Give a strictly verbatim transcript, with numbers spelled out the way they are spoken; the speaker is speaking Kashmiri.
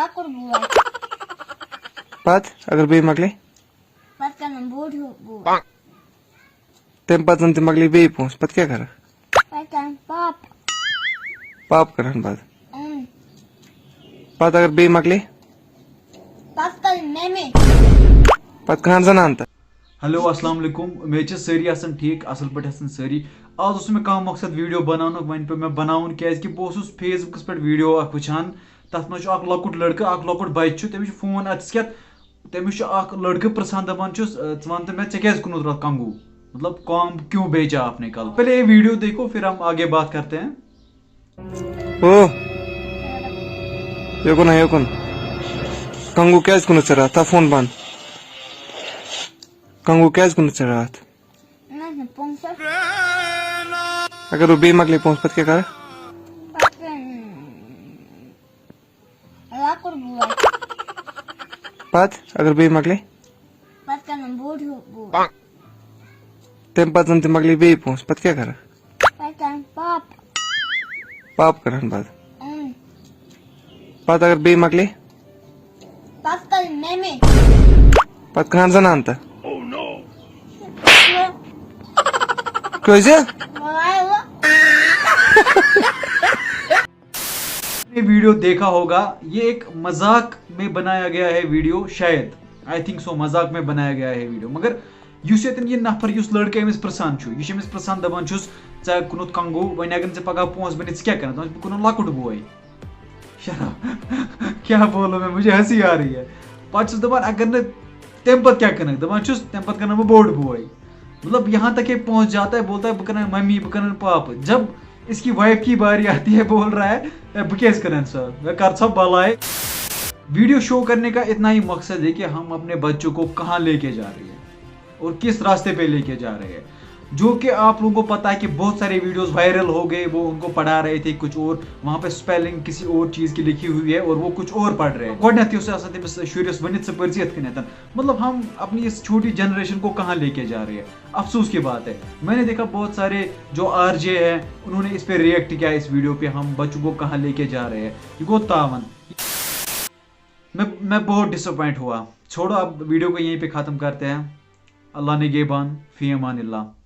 لۄکُٹ بوے۔ پتہٕ اگر بیٚیہِ مۄکلے؟ پتہٕ کرن بوٚڑ ہیوٗ بوے۔ تَمہِ پتہٕ زن تہِ مۄکلے بیٚیہِ پونٛسہٕ، پتہٕ کیٛاہ کرکھ؟ پتہٕ کرن پاپہٕ۔ پاپہٕ کرن پتہٕ؟ اۭں۔ پتہٕ اگر بیٚیہِ مۄکلے؟ پتہٕ کرن ممی۔ پتہٕ کٕہن زنان تہٕ؟ ہیلو، السلام علیکم۔ امید چھِ سٲری آسان ٹھیٖک، اصل پٲٹھۍ آسان سٲری۔ آز اوس مےٚ کانٛہہ مقصد ویڈیو بناونُک، وۄنۍ پیوٚو مےٚ بناوُن، کیازِ کہِ بہٕ اوسُس Facebook-س پٮ۪ٹھ ویڈیو اکھ وٕچھان۔ تتھ منٛز چھُ اکھ لۄکُٹ لڑکہٕ، اکھ لۄکُٹ بچہِ چھُ، تٔمِس چھُ فون اتھس کٮ۪تھ۔ تٔمِس چھُ اکھ لڑکہٕ پرژھان، دپان چھُس، "ژٕ وَن تہٕ مےٚ، ژےٚ کیازِ کُنُتھ راتھ کنگو؟ مطلب، کام کیوں بیچا آپ نے کل؟" پہلے یہ ویڈیو دیکھو، پھر ہم آگے بات کرتے ہیں۔ او، یوکُن ہا، یوکُن۔ کنگو کیازِ کُنُتھ ژےٚ راتھ؟ تھاو فون بنٛد۔ کنگو کیازِ کُنُتھ ژےٚ راتھ؟ مےٚ ٲسۍ نہٕ پونٛسہٕ۔ اگر بہٕ بیٚیہِ مۄکلے پونٛسہٕ، پتہٕ کیٛاہ کرٕ؟ پتہٕ، اۭں، لۄکُٹ بوے۔ پتہٕ اگر بیٚیہِ مۄکلے؟ پتہٕ کرن بوٚڑ ہیوٗ بوے۔ تَمہِ پتہٕ زن تہِ مۄکلے بیٚیہِ پونٛسہٕ، پتہٕ کیٛاہ کرکھ؟ پتہٕ کرن پاپہٕ۔ پاپہٕ کرن پتہٕ؟ اۭں۔ پتہٕ اگر بیٚیہِ مۄکلے؟ پتہٕ کرن ممی۔ پتہٕ کٕہن زنان تہٕ؟ کیٛازِ؟ یہ ویڈیو دیکھا ہوگا، یہ ایک مذاق میں بنایا گیا ہے ویڈیو، شاید، آئی تھنک سو، مذاق میں بنایا گیا ہے ویڈیو۔ مگر یُس ییٚتٮ۪ن یہِ نفر، یُس لڑکہٕ أمِس پرژھان چھُ، یہِ چھُ أمِس پرژھان، دپان چھُس، "ژےٚ کُنُتھ کنگو، وۄنۍ اگر نہٕ ژےٚ پگاہ پونٛسہٕ بنہِ، ژٕ کیٛاہ کرکھ؟" دپان چھُس، "بہٕ کٕنہٕ لۄکُٹ بوے۔" شراب۔ کیٛاہ بولو میں، مجھے ہنسی آ رہی ہے۔ پتہٕ چھُس دپان، اگر نہٕ تَمہِ پتہٕ کیٛاہ کٕنکھ؟ دپان چھُس، "تَمہِ پتہٕ کٕنہٕ بہٕ بوٚڑ بوے۔" مطلب، یہاں تک یہ پہنچ جاتا ہے، بولتا ہے، "بہٕ کٕنہٕ ممی، بہٕ کٕنہٕ پاپہٕ۔" جب اس کی وائف کی باری آتی ہے، بول رہا ہے، "اے، بہٕ کیٛازِ کٕنن سۄ؟ مےٚ کر ژھا بلاے؟" ویڈیو شو کرنے کا اتنا ہی مقصد ہے کہ ہم اپنے بچوں کو کہاں لے کے جا رہے ہیں اور کس راستے پہ لے کے جا رہے ہیں۔ جو کہ آپ لوگوں کو پتا ہے کہ بہت سارے ویڈیوز وائرل ہو گئے، وہ ان کو پڑھا رہے تھے کچھ اور، وہاں پہ سپیلنگ کسی اور چیز کی لکھی ہوئی ہے اور وہ کچھ اور پڑھ رہے ہیں۔ گۄڈٕنیتھٕے اوس آسان تٔمِس شُرِس ؤنِتھ، "ژٕ پٔرۍ زِ یِتھ کٔنٮ۪تھ۔" مطلب، ہم اپنی اس چھوٹی جنریشن کو کہاں لے کے جا رہے ہیں؟ افسوس کی بات ہے، میں نے دیکھا بہت سارے جو آر جے ہیں، انہوں نے اس پہ ریئیکٹ کیا، اس ویڈیو پہ، "ہم بچوں کو کہاں لے کے جا رہے ہیں۔" یہ گوٚو تاون۔ میں، میں بہت ڈس اپوائنٹ ہوا۔ چھوڑو، اب ویڈیو کو یہیں پہ ختم کرتے ہیں۔ اللہ نگہبان، فی امان اللہ۔